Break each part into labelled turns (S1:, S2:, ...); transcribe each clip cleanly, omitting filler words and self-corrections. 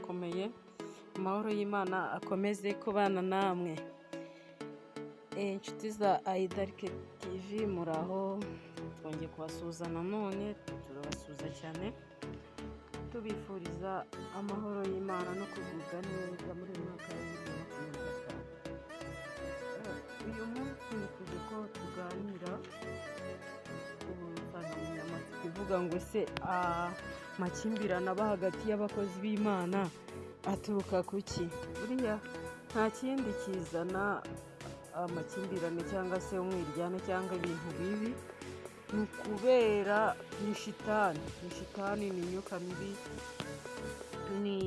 S1: murakomeye, amahoro y'Imana akomeze kubana namwe. Inshuti za Ayidarike TV, muraho? Twongeye kubasuhuza nanone, turabasuhuza cyane, tubifuriza amahoro y'Imana no kugubwa neza muri uyu mwaka wa 2025. Uyu munsi nifuje ko tuganira ku nsanganyamatsiko ivuga ngo: "Ese amakimbirane aba hagati y'abakozi b'Imana aturuka ku ki?" Buriya nta kindi kizana amakimbirane cyangwa se umwiryane cyangwa ibintu bibi, ni ukubera ni shitani, ni shitani, ni imyuka mibi, ni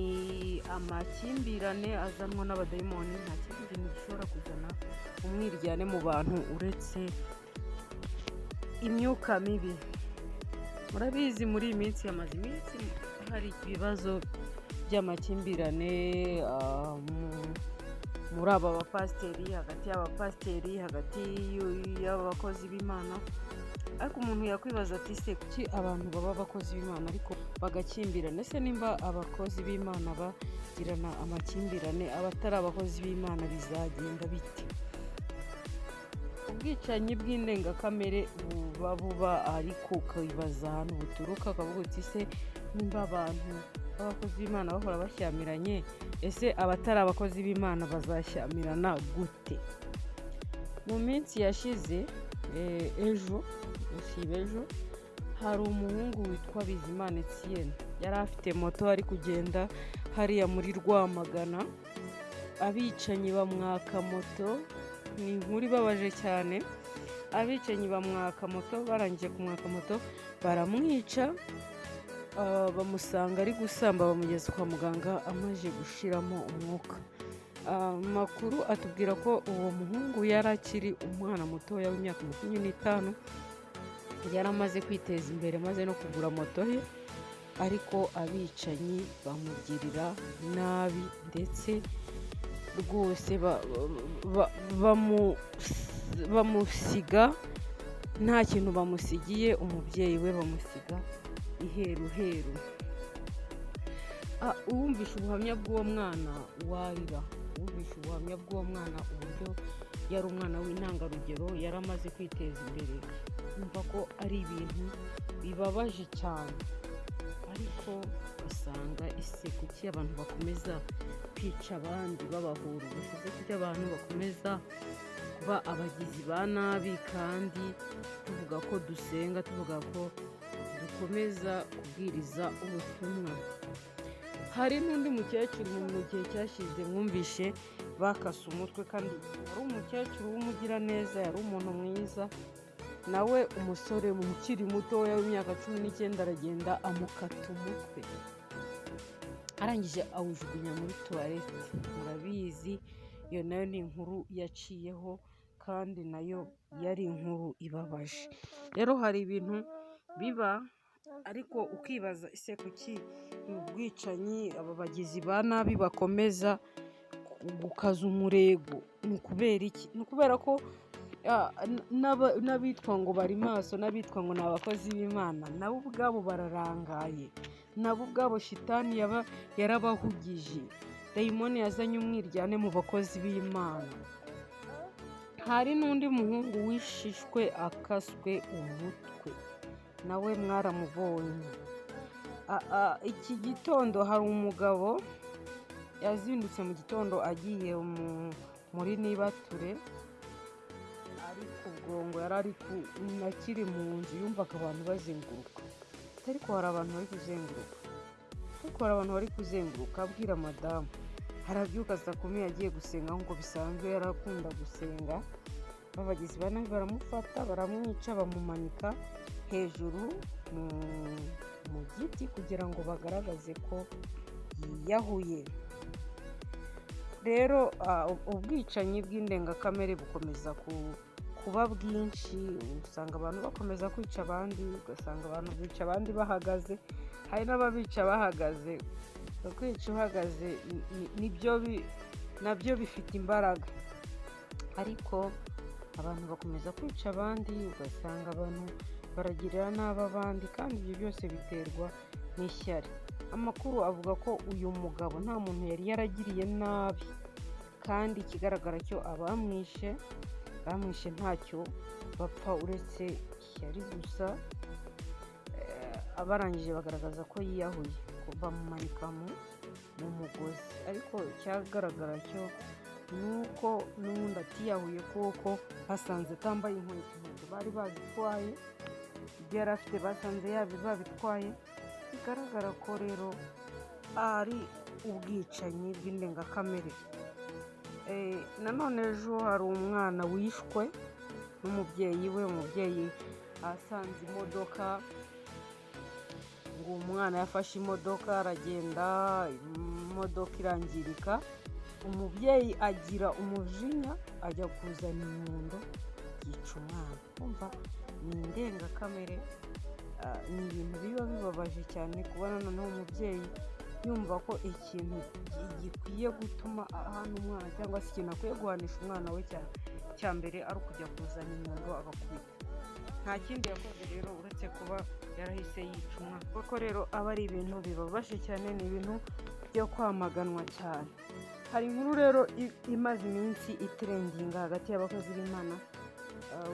S1: amakimbirane azanwa n'abadayimoni. Nta kindi kintu gishobora kuzana umwiryane mu bantu uretse imyuka mibi. Murabizi, muri iyi minsi, hamaze iminsi hari ibibazo by'amakimbirane muri aba bapasiteri, hagati y'abapasiteri, hagati y'abakozi b'Imana. Ariko umuntu yakwibaza ati: "Se kuki abantu baba abakozi b'Imana ariko bagakimbirana? Ese nimba abakozi b'Imana bagirana amakimbirane, abatari abakozi b'Imana bizagenda bite?" Ubwicanyi bw'indengakamere buba ariko ukibaza ahantu buturuka, ukavuga uti: "Se nimba abantu b'abakozi b'Imana bahora bashyamiranye, ese abatari abakozi b'Imana bazashyamirana gute?" Mu minsi yashize, ejo usiba ejo, hari umuhungu witwa Bizimana Etienne, yari afite moto ari kugenda hariya muri Rwamagana, abicanyi bamwaka moto. Ni inkuru ibabaje cyane. Abicanyi bamwaka moto, barangije kumwaka moto baramwica, bamusanga ari gusamba, bamugeza kwa muganga amaze gushiramo umwuka. Amakuru atubwira ko uwo muhungu yari akiri umwana mutoya w'imyaka 25, yari amaze kwiteza imbere, amaze no kugura moto ye, ariko abicanyi bamugirira nabi, ndetse rwose bamusiga nta kintu bamusigiye, umubyeyi we bamusiga iheruheru. Uwumvishe ubuhamya bw'uwo mwana warira. Uwumvishe ubuhamya bw'uwo mwana, uburyo yari umwana w'intangarugero, yari amaze kwiteza imbere, wumva ko ari ibintu bibabaje cyane. Ariko ugasanga ese kuki abantu bakomeza kwica abandi babahora ubusa? Kuki abantu bakomeza kuba abagizi ba nabi kandi tuvuga ko dusenga, tuvuga ko dukomeza kubwiriza ubutumwa? Hari n'undi mukecuru mu gihe cyashize mwumvishe bakase umutwe, kandi yari umukecuru w'umugiraneza, yari umuntu mwiza nawe. Umusore ukiri mutoya w'imyaka 19 aragenda amukata umutwe, arangije awujugunya muri toilette. Murabizi, iyo nayo ni inkuru yaciyeho kandi nayo yari inkuru ibabaje. Rero hari ibintu biba ariko ukibaza: ese kuki ubwicanyi, aba bagizi ba nabi bakomeza gukaza umurego? Ni ukubera iki? Ni ukubera ko n'abitwa ngo bari maso, n'abitwa ngo ni abakozi b'Imana, nabo ubwabo bararangaye, nabo ubwabo shitani yarabahugije, dayimoni yazanye umwiryane mu bakozi b'Imana. Hari n'undi muhungu wishishwe akaswe umutwe, nawe mwaramubonye. Iki gitondo hari umugabo yazindutse mu gitondo agiye muri nibature, ariko ubwo ngo yari ari akiri mu nzu yumvaga abantu bazenguruka, ariko hari abantu bari kuzenguruka, ariko hari abantu bari kuzenguruka, abwira madamu. Arabyuka saa 10 yagiye gusenga nk'uko bisanzwe, yarakunda gusenga. Babagizi ba nabi baramufata, baramwica, bamumanika hejuru mu giti kugira ngo bagaragaze ko yiyahuye. Rero ubwicanyi bw'indengakamere bukomeza kuba bwinshi, usanga abantu bakomeza kwica abandi, ugasanga abantu bica abandi bahagaze, hari n'ababica bahagaze. Kwica uhagaze nibyo nabyo bifite imbaraga, ariko abantu bakomeza kwica abandi, ugasanga abantu baragirira nabi abandi, kandi ibyo byose biterwa n'ishyari. Amakuru avuga ko uyu mugabo nta muntu yari yaragiriye nabi, kandi ikigaragara cyo abamwishe bamwishe ntacyo bapfa uretse ishyari gusa. Abarangije bagaragaza ko yiyahuye, bamumanika mu mugozi, ariko icyagaragara cyo ni uko n'ubundi atiyahuye, kuko basanze atambaye inkweto, inkweto bari bazitwaye, ibyo yari afite basanze babitwaye. Bigaragara ko rero ari ubwicanyi bw'indengakamere. Nanone ejo hari umwana wishwe n'umubyeyi we, umubyeyi asanze imodoka, ngo umwana yafashe imodoka aragenda, imodoka irangirika, umubyeyi agira umujinya ajya kuzana inyundo yica umwana. Kumva ni indengakamere, ni ibintu biba bibabaje cyane kubona noneho umubyeyi yumva ko ikintu gikwiye gutuma ahana umwana cyangwa se ikintu akwiye guhanisha umwana we cya mbere ari ukujya kuzana inyundo agakubita. Nta kindi yakoze rero uretse kuba yarahise yica umwana. Kuko rero aba ari ibintu bibabaje cyane, ni ibintu byo kwamaganwa cyane. Hari inkuru rero imaze iminsi itrendinga hagati y'abakozi b'Imana,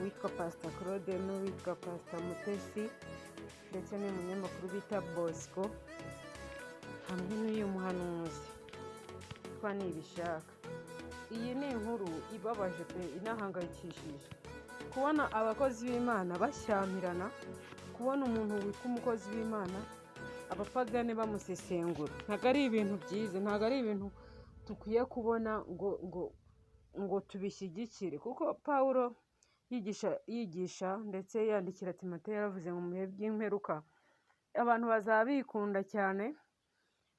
S1: witwa Pastor Claude n'uwitwa Pastor Mutesi ndetse n'umunyamakuru bita Bosco hamwe n'uyu muhanuzi witwa Nibishaka. Iyi ni inkuru ibabaje pe, inahangayikishije. Kubona abakozi b'Imana bashyamirana, kubona umuntu witwa umukozi w'Imana abapagane bamusesengura, ntabwo ari ibintu byiza, ntabwo ari ibintu dukwiye kubona ngo tubishyigikire, kuko Pawulo yigisha ndetse yandikira Timoteyo yaravuze ngo mu bihe by'imperuka abantu bazaba bikunda cyane,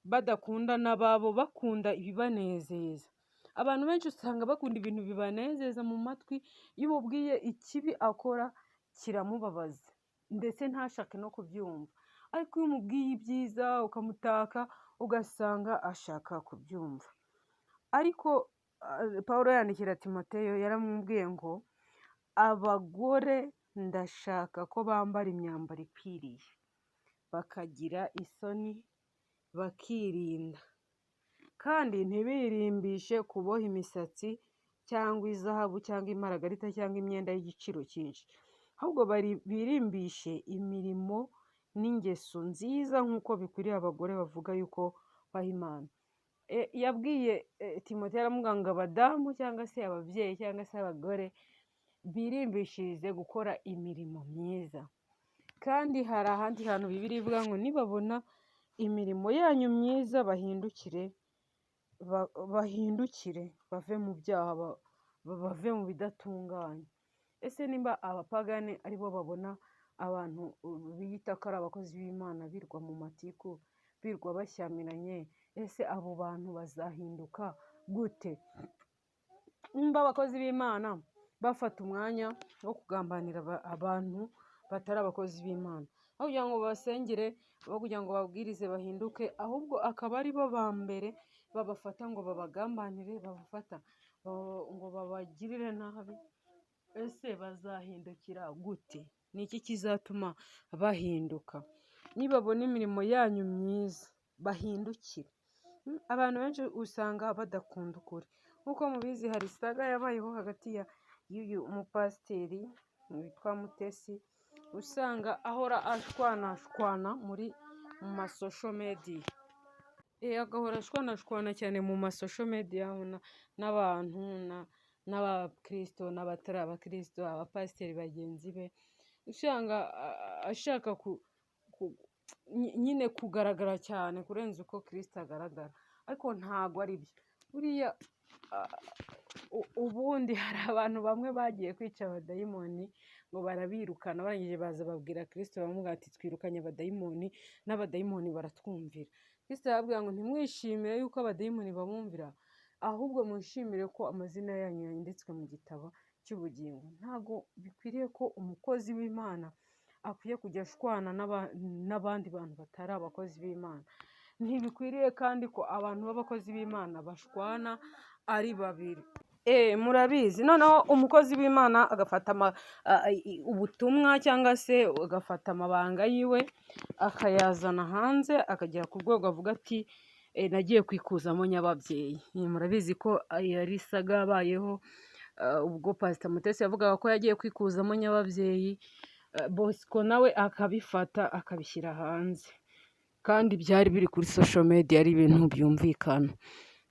S1: badakunda n'ababo, bakunda ibibanezeza. Abantu benshi usanga bakunda ibintu bibanezeza mu matwi, iyo umubwiye ikibi akora kiramubabaza ndetse ntashake no kubyumva, ariko iyo umubwiye ibyiza ukamutaka ugasanga ashaka kubyumva. Ariko Pawulo yandikira Timoteyo yaramubwiye ngo abagore ndashaka ko bambara imyambaro ikwiriye, bakagira isoni, bakirinda, kandi ntibirimbishe kuboha imisatsi cyangwa izahabu cyangwa imaragarita cyangwa imyenda y'igiciro cyinshi, ahubwo birimbishe imirimo n'ingeso nziza nk'uko bikwiriye abagore bavuga yuko baha Imana. Yabwiye Timoteyo aramubwira ngo abadamu cyangwa se ababyeyi cyangwa se abagore birimbishirize gukora imirimo myiza. Kandi hari ahandi hantu Bibiliya ivuga ngo nibabona imirimo yanyu myiza bahindukire bave mu byaha, bave mu bidatunganye. Ese nimba abapagani aribo babona abantu biyita ko ari abakozi b'Imana birwa mu matiku, birwa bashyamiranye, ese abo bantu bazahinduka gute? Nimba abakozi b'Imana bafata umwanya wo kugambanira abantu batari abakozi b'Imana, aho kugira ngo babasengere, aho kugira ngo bababwirize bahinduke, ahubwo akaba ari bo ba mbere babafata ngo babagambanire, babafata ngo babagirire nabi, ese bazahindukira gute? Ni iki kizatuma bahinduka? Nibabona imirimo yanyu myiza bahindukire. Abantu benshi usanga badakunda ukuri. Nk'uko mubizi hari saga yabayeho hagati y'uyu mupasiteri witwa Mutesi, usanga ahora ashwanashwana mu ma social media. Agahora ashwanashwana cyane mu ma social media n'abantu n'abakirisito n'abatari abakirisito, abapasiteri bagenzi be, usanga ashaka nyine kugaragara cyane kurenza uko Kirisito agaragara, ariko ntago ari byo. Buriya ubundi hari abantu bamwe bagiye kwica abadayimoni ngo barabirukana, barangije baza babwira Kirisito baramubwira ati twirukanye abadayimoni n'abadayimoni baratwumvira. Kirisito arababwira ngo ntimwishimire yuko abadayimoni babumvira, ahubwo mwishimire ko amazina yanyu yanditswe mu gitabo cy'ubugingo. Ntabwo bikwiriye ko umukozi w'Imana akwiye kujya ashwana n'abandi bantu batari abakozi b'Imana. Ntibikwiriye kandi ko abantu b'abakozi b'Imana bashwana ari babiri. Murabizi noneho umukozi w'Imana agafata ubutumwa cyangwa se agafata amabanga yiwe akayazana hanze, akagera ku rwego avuga ati nagiye kwikuzamo nyababyeyi. Murabizi ko yari saga yabayeho, ubwo Pastor Mutesi yavugaga ko yagiye kwikuzamo nyababyeyi, Bosco nawe akabifata akabishyira hanze, kandi byari biri kuri social media, ari ibintu byumvikana.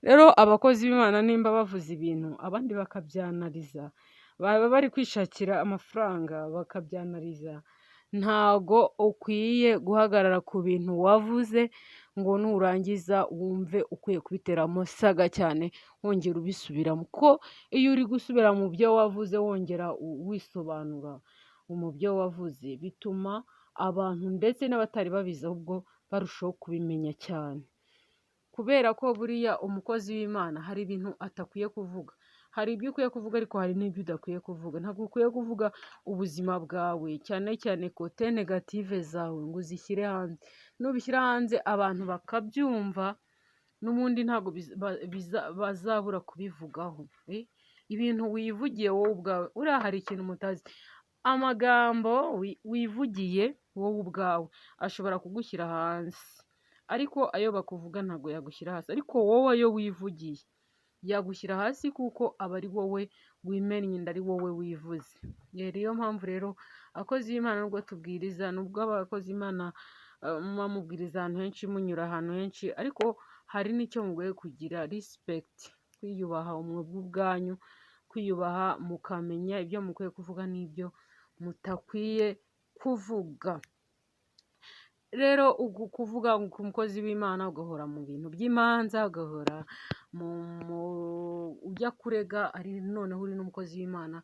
S1: Rero abakozi b'Imana nimba bavuze ibintu abandi bakabyanariza, baba bari kwishakira amafaranga bakabyanariza, ntago ukwiye guhagarara ku bintu wavuze ngo nurangiza wumve ukwiye kubiteramo saga cyane wongera ubisubiramo, kuko iyo uri gusubira mu byo wavuze wongera wisobanura mu byo wavuze, bituma abantu ndetse n'abatari babizi ahubwo barushaho kubimenya cyane. Kubera ko buriya umukozi w'Imana hari ibintu atakwiye kuvuga, hari ibyo ukwiye kuvuga ariko hari n'ibyo udakwiye kuvuga. Ntabwo ukwiye kuvuga ubuzima bwawe cyane cyane côté négative zawe ngo uzishyire hanze, nubishyira hanze abantu bakabyumva n'ubundi ntabwo bazabura kubivugaho. Ibintu wivugiye wowe ubwawe, buriya hari ikintu mutazi, amagambo wivugiye wowe ubwawe ashobora kugushyira hasi, ariko ayo bakuvuga ntabwo yagushyira hasi, ariko wowe ayo wivugiye yagushyira hasi kuko aba ari wowe wimennye inda, ari wowe wivuze. Niyo mpamvu rero abakozi b'Imana nubwo tubwiriza, nubwo abakozi b'Imana muba mubwiriza ahantu henshi, munyura ahantu henshi, ariko hari n'icyo mukwiye kugira respect, kwiyubaha mwebwe ubwanyu, kwiyubaha mukamenya ibyo mukwiye kuvuga n'ibyo mutakwiye kuvuga. Rero uku kuvuga ku mukozi w'Imana ugahora mu bintu by'imanza, ugahora ujya kurega ari noneho uri n'umukozi w'Imana,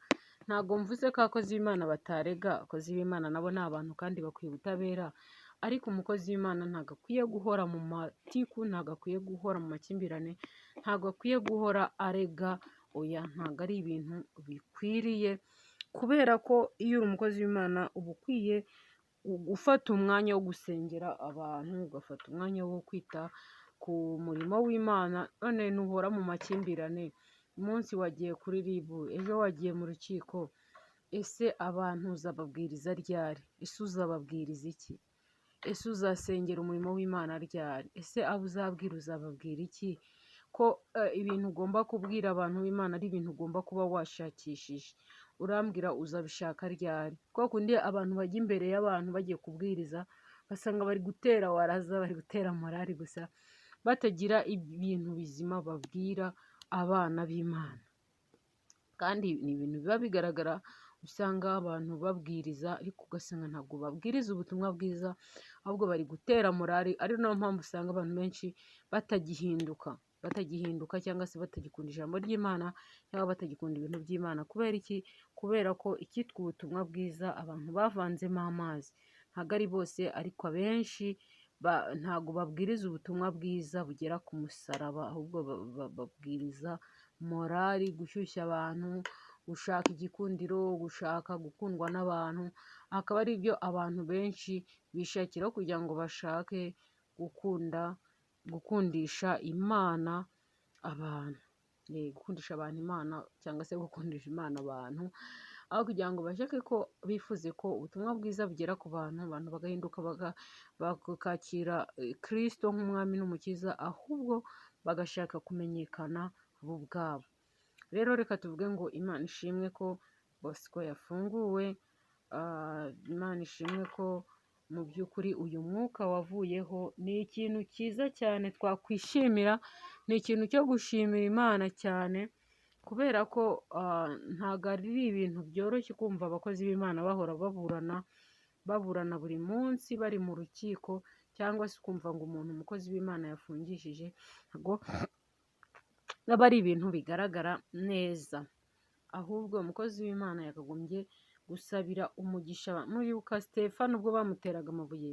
S1: ntabwo mvuze ko abakozi b'Imana batarega, abakozi b'Imana nabo ni abantu kandi bakwiye ubutabera, ariko umukozi w'Imana ntabwo akwiye guhora mu matiku, ntabwo akwiye guhora mu makimbirane, ntabwo akwiye guhora arega, oya ntabwo ari ibintu bikwiriye, kubera ko iyo uri umukozi w'Imana uba ukwiye gufata umwanya wo gusengera abantu, ugafata umwanya wo kwita ku murimo w'Imana, none nuhora mu makimbirane, umunsi wagiye kuri RIB, ejo wagiye mu rukiko, ese abantu uzababwiriza ryari? Ese uzababwiriza iki? Ese uzasengera umurimo w'Imana ryari? Ese abo uzabwira uzababwira iki? Ko ibintu ugomba kubwira abantu b'Imana ari ibintu ugomba kuba washakishije, urambwira uzabishaka ryari? Kwa kundi abantu bajya imbere y'abantu bagiye kubwiriza, ugasanga bari gutera waraza, bari gutera morali gusa, batagira ibintu bizima babwira abana b'Imana. Kandi ni ibintu biba bigaragara, usanga abantu babwiriza ariko ugasanga ntabwo babwiriza ubutumwa bwiza, ahubwo bari gutera morali, ari nayo mpamvu usanga abantu benshi batagihinduka cyangwa se batagikunda ijambo ry'Imana cyangwa batagikunda ibintu by'Imana. Kubera iki? Kubera ko icyitwa ubutumwa bwiza abantu bavanzemo amazi, ntabwo ari bose ariko abenshi ntabwo babwiriza ubutumwa bwiza bugera ku musaraba, ahubwo babwiriza morali, gushyushya abantu, gushaka igikundiro, gushaka gukundwa n'abantu, akaba ari byo abantu benshi bishakira kugira ngo bashake gukunda, gukundisha Imana abantu, gukundisha abantu Imana cyangwa se gukundisha Imana abantu, aho kugira ngo bashake ko bifuze ko ubutumwa bwiza bugera ku bantu, abantu bagahinduka bakakira Kristo nk'umwami n'umukiza, ahubwo bagashaka kumenyekana bo ubwabo. Rero reka tuvuge ngo Imana ishimwe ko Bosco yafunguwe, Imana ishimwe ko mu by'ukuri uyu mwuka wavuyeho, ni ikintu cyiza cyane twakwishimira, ni ikintu cyo gushimira Imana cyane, kubera ko ntabwo ari ibintu byoroshye kumva abakozi b'Imana bahora baburana, baburana buri munsi bari mu rukiko, cyangwa se ukumva ngo umuntu umukozi w'Imana yafungishije, ntabwo aba ari ibintu bigaragara neza, ahubwo umukozi w'Imana yakagombye gusabira umugisha. Muribuka Sitefano ubwo bamuteraga amabuye,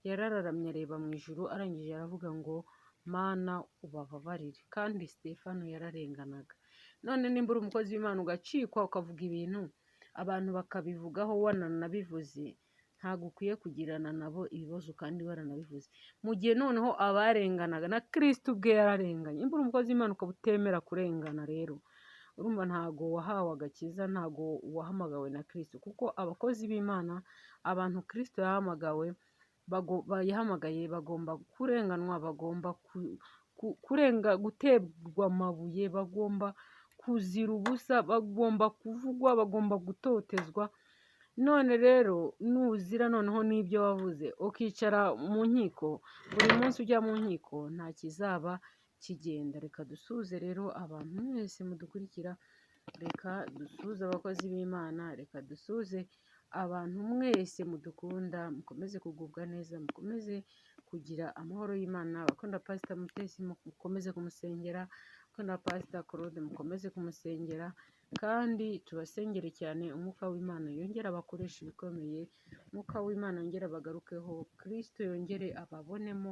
S1: yarararamye areba mu ijuru, arangije aravuga ngo Mana ubababarire, kandi Sitefano yararenganaga. None nimba uri umukozi w'Imana ugacikwa ukavuga ibintu abantu bakabivugaho wananabivuze, ntabwo ukwiye kugirana nabo ibibazo kandi waranabivuze, mu gihe noneho abarenganaga na Kristo ubwe yararenganye. Nimba uri umukozi w'Imana ukaba utemera kurengana rero, Urumva ntago wahawe agakiza, ntago wahamagawe na Kristo, kuko abakozi b'Imana, abantu Kristo yahamagawe, yahamagaye bagomba kurenganwa, bagomba kurenga guterwa amabuye, bagomba kuzira ubusa, bagomba kuvugwa, bagomba gutotezwa. None rero nuzira noneho n'ibyo wavuze, ukicara mu nkiko, buri munsi ujya mu nkiko, nta kizaba kigenda. Reka dusuhuze rero abantu mwese mudukurikira, reka dusuhuze abakozi b'Imana, reka dusuhuze abantu mwese mudukunda, mukomeze kugubwa neza, mukomeze kugira amahoro y'Imana. Abakunda Pasita Mutesi mukomeze kumusengera, abakunda Pasita Claude mukomeze kumusengera, kandi tubasengere cyane, umwuka w'Imana yongere abakoreshe ibikomeye, umwuka w'Imana yongere abagarukeho, Kristo yongere ababonemo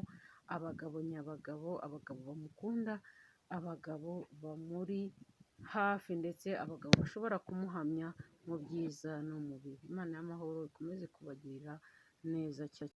S1: abagabo nyabagabo, abagabo bamukunda, abagabo bamuri hafi, ndetse abagabo bashobora kumuhamya mu byiza no mu bibi. Imana y'amahoro ikomeze kubagirira neza cyane.